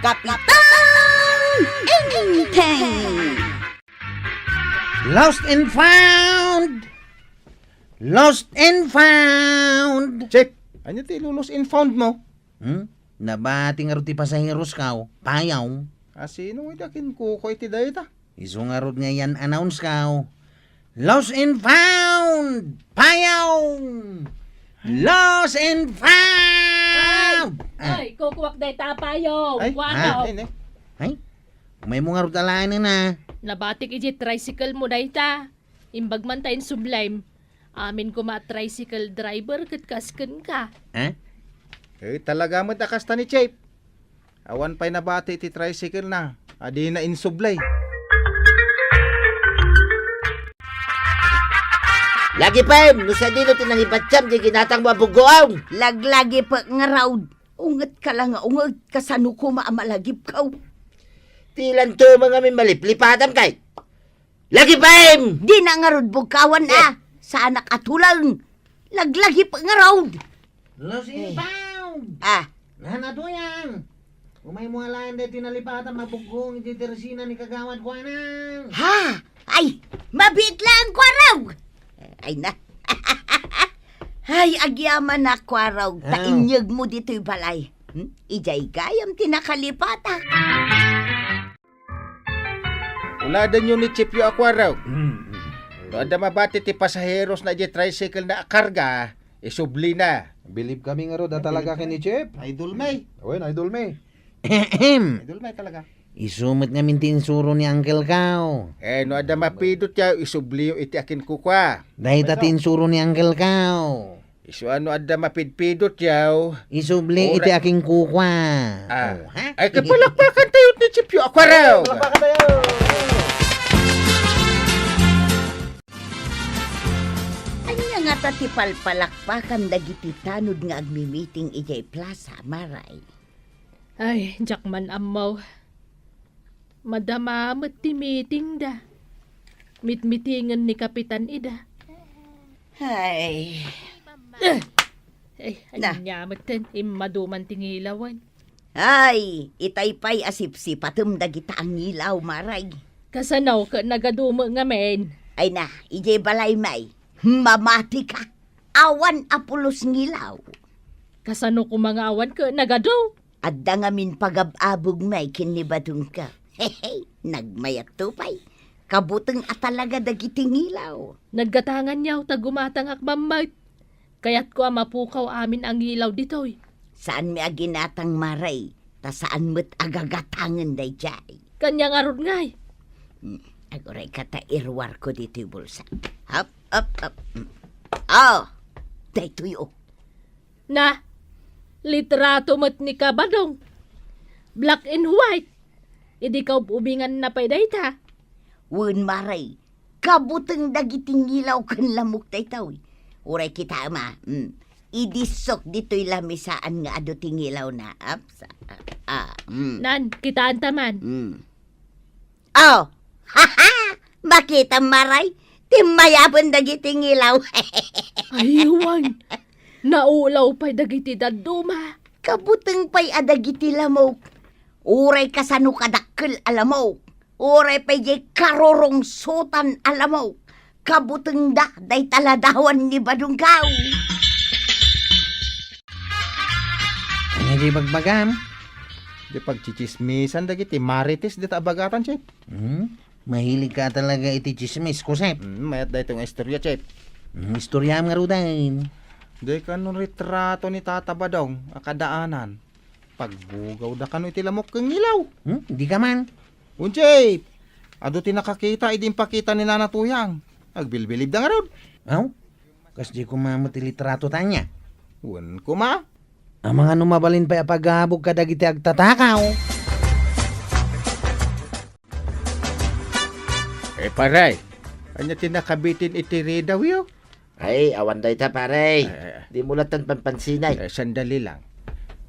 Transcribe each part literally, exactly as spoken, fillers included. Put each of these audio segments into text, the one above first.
Kapitan Enteng! Lost and found! Lost and found! Chip, ania ti ilu-lost and found mo? Hmm? Nabati ngarud ti pasaheros kaw, payaw. A, sino iti akinkukua iti dayta? Isu ngarud nga i-announce kaw. Lost and found! Payaw! Lost and found! Ah. Ay, kukuak dayta a payaw. Ay, Kuak. Ah. Ay, ay. Ay, umaymo ngarud alaen a. Nabatik iti tricycle mo dayta. Imbag man ta insublim. Amin koma a tricycle driver ket kas kenka. Eh? Eh, talaga met a kasta ni Chip. Awan pay nabati iti tricycle na, a dina insubli. Lagipem, no sadino ti nangipatiam ti ginatangmo a buggoong? Laglagipek ngarud. Ungetka la nga unget, kasano koma a malagipkaw? Ti lanto mo ngamin maliplipatam kay. Lagipem! Dina ngarud bugkawan a. Eh. Saanak a tuleng. Laglagip ngarud. Lost and found! Ah. Nanatuyang! Umaymo alaen daytoy nalipatan a buggoong iti tersina ni Kagawad Juanan. Ha? Ay, mabiit laeng, Kuarog! Ay na. Ay, agyamanak, Kuarog, ta Ah. inyegmo ditoy balay. Hmm? Idiay gayam ti nakalipatak. Uladenyo ni Chipyo a Kuarog. Mm, mm. No adda mabati ti pasaheros na idiay tricycle na a karga, isublina. Bilib kami ngarud a talaga ken ni Chip. Idol mi. Wen, idol mi. Ahem. Idol mi talaga. Isu met ngamin ti insuro ni Uncle Kao. Eh, no adda mapidutyo, isubliyo iti akinkukua. Dayta ti insuro ni Uncle Kao. Isu a no adda mapidpidutyo. Isubli iti akinkukua. Ah. Oh, ha? Ay, kapalakpakan tayo ni Chipyo a Kuarog. Palakpakan tayo. Ania ngata ti palpalakpakan dagiti tanod nga agmimiting idiay plasa, Maray? Ay, diak man ammo. Madama met ti meetingda. Mitmitingen ni Kapitan ida. Ay. Eh! Ay, na. Ania met ten, immadu man ti ngilawen. Ay, itay pay a sipsipatem dagita a ngilaw, Maray. Kasano ket nagadu met ngamin? Ay na, idiay balay may. Mamatika. Awan a pulos ngilaw. Kasano koma nga awan ket nagadu? Adda ngamin pagab-abog may ken ni Badongko. Hehe, nagmayatto pay. Kabuteng a talaga dagiti ngilaw. Naggatanganyo ta gumatangak mammet. Kayatko a mapukaw amin a ngilaw ditoy. Saanmi a ginatang, Maray, ta saan met a gagatangen daydiay. Kaniang ngarud ngay? Hmm, agurayka ta iruarko ditoy bulsa. Hop, hop, hop. Hmm. Oh, daytoy, oh. Na, litrato met ni Kabadong. Black and white. Idi kaub-ubinganna pay dayta. Wen, Maray, kabuteng dagiti ngilaw ken lamok daytoy. Uray kitaem a, mm, idissok ditoy lamisaan nga adu ti ngilawna. Aps, ah, ah, mm. Nan, kitaenta man. Mm. Oh! Makitam, Maray, timmayaben dagiti ngilaw. Aywan! Naulaw pay dagiti dadduma. Kabuteng pay a dagiti lamok. Uray kasano kadakkel a lamok. Uray pay diay karurungsotan a lamok. Kabutengda dayta ladawan ni Badongko. Ania diay bagbagam? Diay pagtsitsismisan dagiti marites dita a bagatan, Chip. Hmm? Mahiligka talaga iti tsismis, Kusep. Hmm, mayat daytoy nga istorya, Chip. Hmm, istoryaam ngaruden. Diay kano retrato ni Tata Badong a kadaanan. Pagbugawda kano iti lamok ken ngilaw. Hmm? Dika man. Unsay? Adu ti nakakita idi impakita ni Nana Tuyang. Agbilbilibda ngarud. Aw? Kasdi koma met ti litrato ta ania? Wen koma. Amangan no mabalin pay a pagabog kadagiti agtatakaw. Eh, pare, ania ti nakabitin iti ridawyo? Ay, awan dayta, pare. Ay, ay, ay. Dimo latta panpansinay. Eh, sandali lang.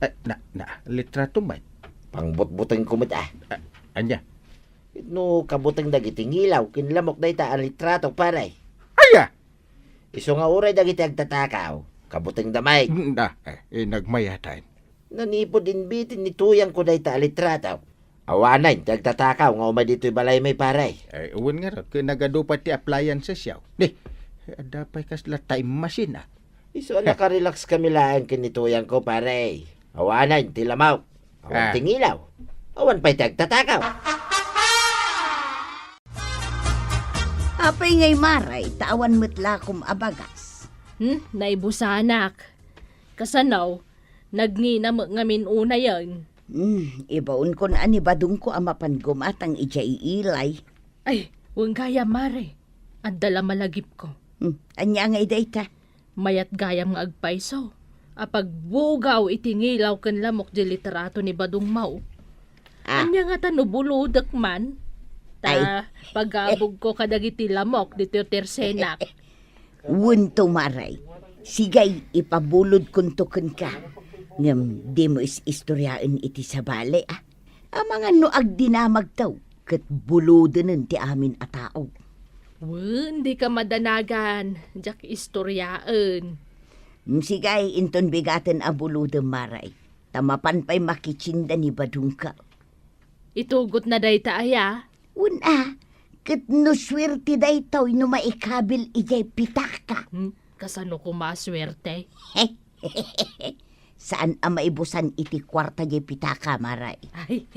Eh, na, na, litrato met. Pangbutbutengko met, ah. Ah, ania? No kabuteng dagiti ngilaw, ken lamok dayta a litrato, pare. Aya! Isu nga uray dagiti agtatakaw, kabutengda met. Mm, ah, eh, eh, nagmayatan. Nanipud inbitin ni tuyangko dayta a litrato. Awanen ti agtatakaw nga umay ditoy balaymi, pare. Ay, wen ngarud, ket nagadu pay ti appliances yaw. Di, adda pay kasla time machine, ah. Isu a nakarelax kami laeng ken ni tuyangko, pare. Awanen ti lamok. Awan Ah. ti ngilaw. Awan pay ti agtatakaw. Apay ngay, Mare, ta awan met lakom a bagas? Hmm, naibusanak. Kasano, nagngina met ngamin unayen? Hmm, ibaonkon a ni badongko a mapan gumatang idiay ilay. Ay, wen gayam, Mare. Adda la malagipko. Hmm, ania ngay dayta? Mayat gayam nga agpayso a pagbugaw iti ngilaw ken lamok di litrato ni badongmo. Ah. Ania ngata no bulodek man? Ta Ay. pagabugko kadagiti lamok ditoy tersenak. Wen to, Mare. Sige, ipabulodkonto kenka. Ngem dimo is-istoriaen iti sabali, ah. Amangan no agdinamagto ket bulodenen ti amin a tao. Wen, dika madanagan, diak istoriaen. Mm, sige, inton bigaten a bulodem, Mare. Ta mapan pay makitsinda ni badongko. Itugotna dayta aya? Wen a, ket no suerte daytoy no maikabil idiay pitaka. Hmm, kasano koma a suerte? Saan a maibusan iti kuarta diay pitaka, Mare. Ay,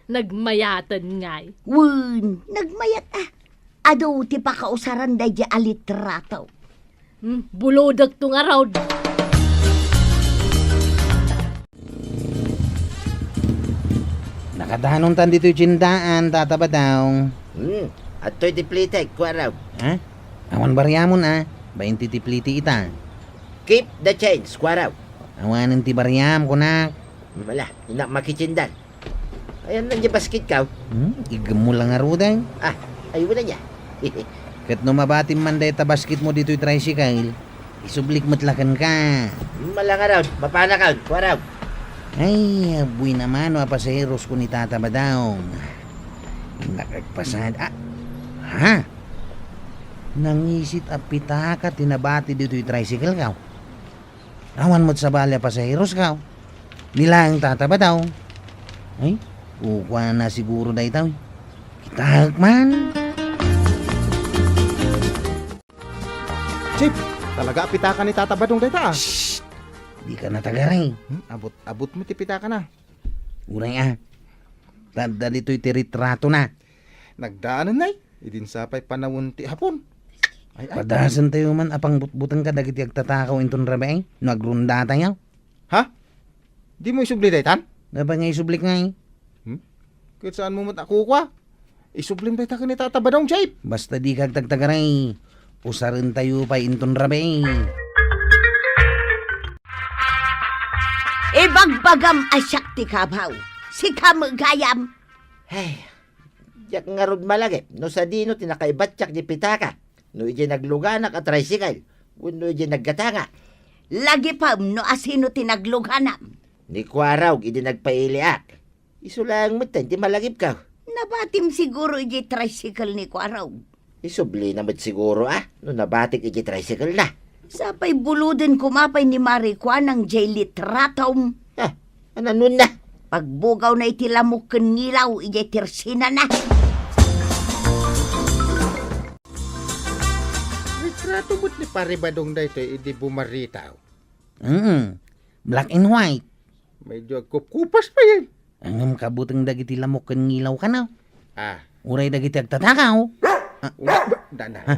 nagmayaten ngay. Wen, nagmayat a. Adu ti pakausaran daydiay a litrato. Hmm, bulodekto ngarud. Nakadanontan ditoy tiendaan, Tata Badong. Hmm, adtoy ti plitek, kuarog. Ha? Awan bariamon, a. Bainti ti pliti ita. Keep the change, kuarog. Awanen ti bariam, kunak. Mala, innak makitsindan. Ayan na niya basketko. Hmm, iggemmo la ngaruden. Ah, ay, wala niya. Ket no mabatim man dayta basketmo ditoy tricycle, isublik met la kenka. Mala ngarud, mapanakon, kuarog. Ay, buena mano a pasaherosko ni Tata Badong. Innak agpasada. Ah, ha? Nangisit a pitaka ti nabati ditoy tricycleko. Awan met sabali a pasaherosko. Ni laeng Tata Badong. Ay, kukuana siguro dayta. Kitaek man. Chief, talaga a pitaka ni Tata Badong dayta, a. Shh! Dika natagaray. Hmm, abut-abut met ti pitakana. Uray, a. Ta adda ditoy ti ritratona. Nagdaanennay, idin sa pay panawen ti Hapon. Ay, ay. Padasentayo man a pangbutbuteng kadagiti agtatakaw inton rabii, no agrondatayo. Ha? Dimo isubli daytan? Apay nga isublik ngay? Hmm? Ket saanmo met a kukua? Isublim dayta ken ni Tata Badong, Chief. Basta dika agtagtagaray. Usarentayo pay inton rabii. Ibagbagam a siak ti kabaw. Sika met gayam. Ay, diak ngarud malagip no sadino ti nakaibatyak di pitaka, no idiay nagluganak a tricycle, wenno idiay naggatangak. Lagipem no asino ti nagluganam. Ni Kuarog idi nagpailiak. Isu laeng metten ti malagipko. Nabatim siguro idiay tricycle ni Kuarog. Isublina met siguro, a, no nabatik idiay tricycle na. Sapay buloden koma pay ni Mare Kuanang diay litratom. Ah, ananonna? Pagbugawna iti lamok ken ngilaw idiay tersenana. Litrato met ni Pare Badong daytoy idi bumaritaw. Mm. Black and white. Medyo agkupkupas pay. Ngem kabuteng dagiti lamok ken ngilaw kano. Ah. Uray dagiti agtatakaw. Ah. Uy, ba, dana. Ha?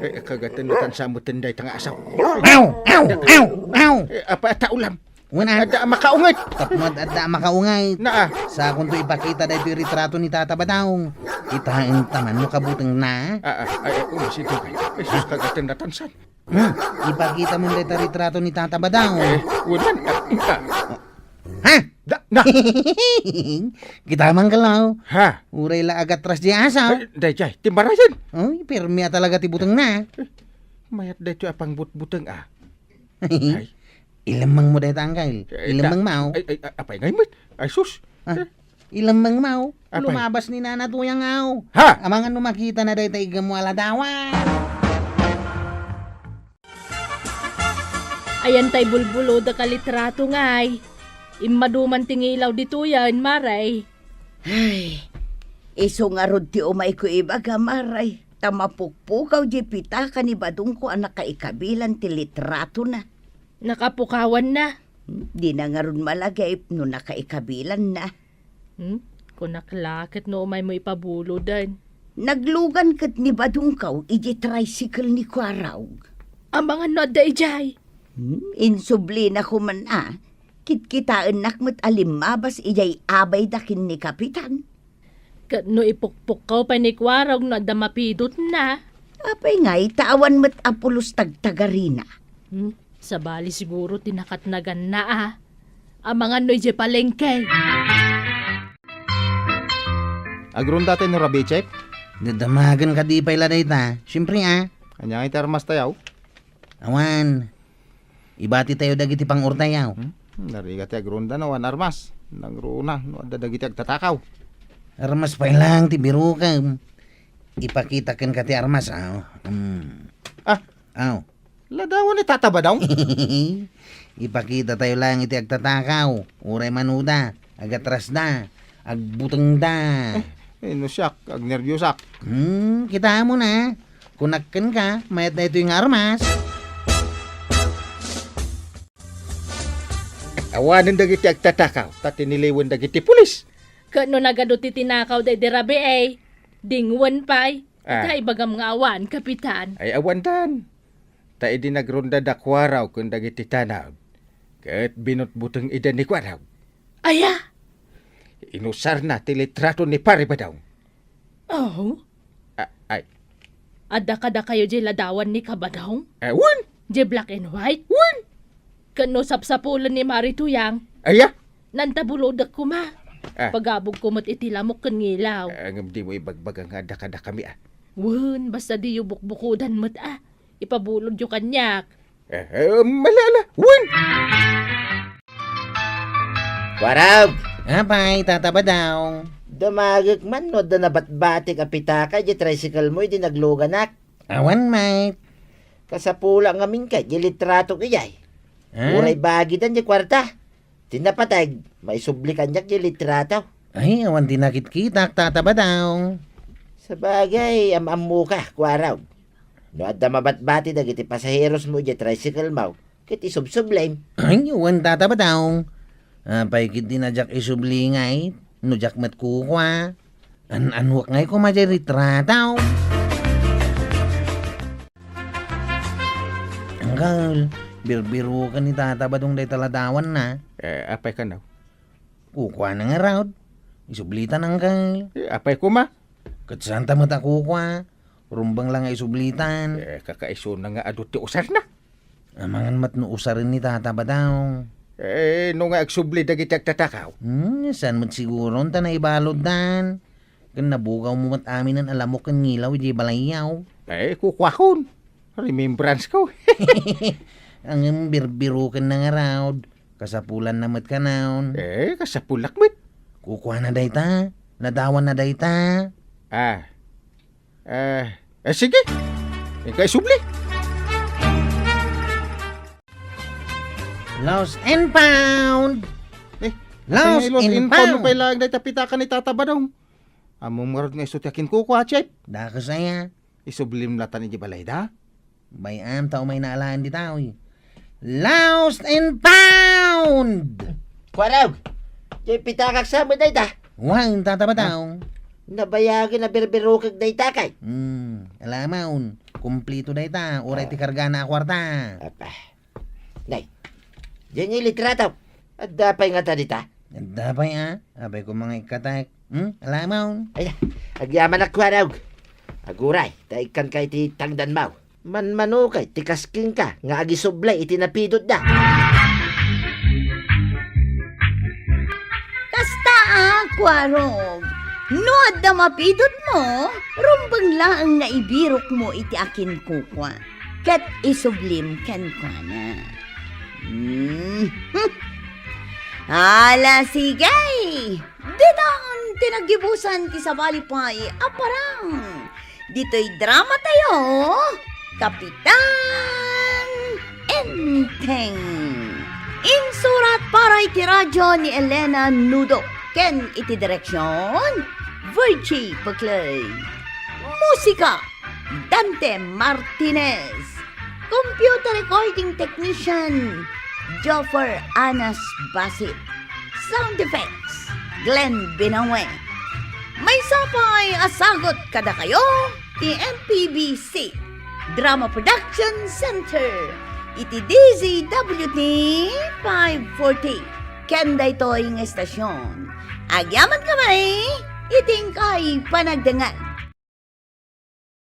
Eh, kagaten no tan sa meten dayta nga asaw. Aw! Aw! Aw! Aw! Eh, apa ta ulam? Wen a. Adda a makaungit. Tapno adda a makaungit. Naa. Sakonto ipakita daytoy retrato ni Tata Badong. Kitaenta man no kabutengna. Ah, ah, ay, ay, uy, sige. Jesus, kagaten na tansan. Hmm, ipakita mo dayta retrato ni Tata Badong. Eh, wen man. Ah, ah. Ha? Da, na. Kita man kalaw. Ha? Uray la agatras di asa. Ay, dayjay, ti marayen. Uy, permi a talaga ti butengna. Eh, mayat daytoy a pangbutbuteng, ah. Ay. Ilemmeng mo dayta, angkel. Eh, ilemmeng da-, mo. Ay, ay, ay, apay ngay met? Ay, sus. Ah, eh. Ilemmeng mo. Apay? Lumabas ni Nana Tuyang, aw. Ha? Amangan no makita na dayta igem mo a ladawan. Ayan tay bulbulodek a litrato ngay. Immaduman ti ngilaw ditoyen, Mare. Ay, isu ngarud ti umayko ibaga, Mare, ta mapukpukaw diay pitaka ni badongko a nakaikabilan ti litratona. Nakapukawanna? Dina ngarud malagip no nakaikabilanna. Hmm? Kunak la ket no umaymo ipabuloden. Naglugan ket ni badongko idiay tricycle ni Kuarog. Amangan no adda idiay? Hmm? Insublina koma a. Kitkitaennak met a limmabas idiay abayda ken ni Kapitan. Ket no ipukpukkaw pay ni Kuarog no adda mapidotna? Apay ngay ta awan met a pulos tagtagarina. Hmm? Sabali siguro ti nakatnaganna a. Amangan no idiay palengke. Agronda tayo no rabichep? Dadamagan kadi pay la dayta. Siyempre, a. Ania nga iti armas tayo? Awan. Ibati tayo dagiti pang-urtayaw. Hmm? Narigat ti agronda no awan armas. Nangruna no adda dagiti agtatakaw. Armas pay lang ti birokem. Ipakita kenka ti armas, aw. Hmm. Ah! Aw. Ladawan ni Tata Badong? Ipakita tayo lang iti agtatakaw. Uray manuda, agatrasda, agbutengda. Eh, eh, no siak, agnerviosak. Hmm, kitaem na. Kunak kenka, mayat daytoy nga armas. Awanen dagiti agtatakaw, ta tiniliwen dagiti pulis. Ket no nagadu ti tinakaw daydi rabii, dingwen pay. Ah. Ita ibagam nga awan, Kapitan. Ay, awandan. Ta idi nagronda da Kuarog ken dagiti tanod, ket binutbuteng ida ni Kuarog. Aya? Inusarna ti litrato ni Pare Badong. Oh? A-, ay. Adda kadakayo diay ladawan ni Kabadong? Eh, wen. Diay black and white? Wen. Ken no sapsapulen ni Mari Tuyang? Aya? Nantabulodek koma. Ah. Pagabugko met iti lamok ken ngilaw. Ah, ngem dimo ibagbaga nga adda kadakami, a. Wen, basta diyo bukbukodan met, a. Ipabulodyo kaniak. Eh, eh, mala, ala. Wen! Kuarog! Apay, Tata Badong. Dumagek man no adda nabatbatik a pitaka idiay tricycle mo idi nagluganak. Awan, mate. Kasapulak ngamin ket diay litratok idiay. Ah? Uray bagidan diay kuarta. Ti napateg, maisubli kaniak diay litrato. Ay, awan ti nakitkitak, Tata Badong. Sabagay, am-ammoka, Kuarog. No adda mabatbati dagiti pasaheros mo idiay tricycle mo, ket isubsublim. Ay, wen, Tata Badong. Apay ketdi a diak isubli ngay, no diak met kukua. An-anuak ngay koma diay litrato. Anggal, birbiroken ni Tata Badong dayta ladawanna. Eh, apay kano? Kukuana ngarud. Isublitan, anggal. Eh, apay koma? Ket saanta met a kukua. Rumbeng la nga isublitan. Eh, kakaisuna nga adu ti usarna. Amangan met no usaren ni Tata Badong. Eh, no nga agsubli dagiti agtatakaw? Hmm, saan met siguron ta naibaluddan. Ken nabugaw mo met aminen a lamok ken ngilaw idiay balayyo. Eh, kukuakon. Remembrance ko. Ngem birbirokenna ngarud. Kasapulanna met kano. Eh, kasapulak met. Kukuana dayta. Ladawanna dayta. Ah. Eh, eh, sige. Inka isubli. Lost and found. Eh, Lost and found. Lost and found. Pay laeng dayta pitaka ni Tata Badong. Ammom ngarud nga isu ti akinkukua, Chef? Dakes aya. Isublim latan idiay balayda? Bay-am ta umayna alaen dita, oy. Lost and found! Kuarog! Diay pitakak sa met dayta? Wen, Tata Badong. Nabayagen a birbirokek dayta kay? Hmm, alamon. Kumplito dayta. Uray ti kargana a kuarta. Apa. Nay, diay ni litrato. Adda pay ngata dita? Adda pay, a. Apay koma nga ikkatek. Hmm? Alamon. Ay, agyamanak, Kuarog. Aguray, ta ikkanka iti tangdanmo. Manmanokay ti kaskingka nga agisubli iti napidotda. Kasta a, Kuarog. No adda mapidotmo, rumbeng laeng nga ibirokmo iti akinkukua. Ket isublim kenkuana. Hmm. Ala, sige! Ditan ti naggibusan ti sabali pay a parang. Ditoy drama tayo, Kapitan Enteng. Insurat para iti radio ni Elena Nudo ken iti direksion, Virgie Peclay. Musika, Dante Martinez. Computer recording technician, Joffer Anas Basit. Sound effects, Glenn Binawe. Maysa pay a sagut kadakayo ti M P B C Drama Production Center iti D Z W T five forty. Ken daytoy nga estasion, agyaman kami iti inkay panagdengngeg.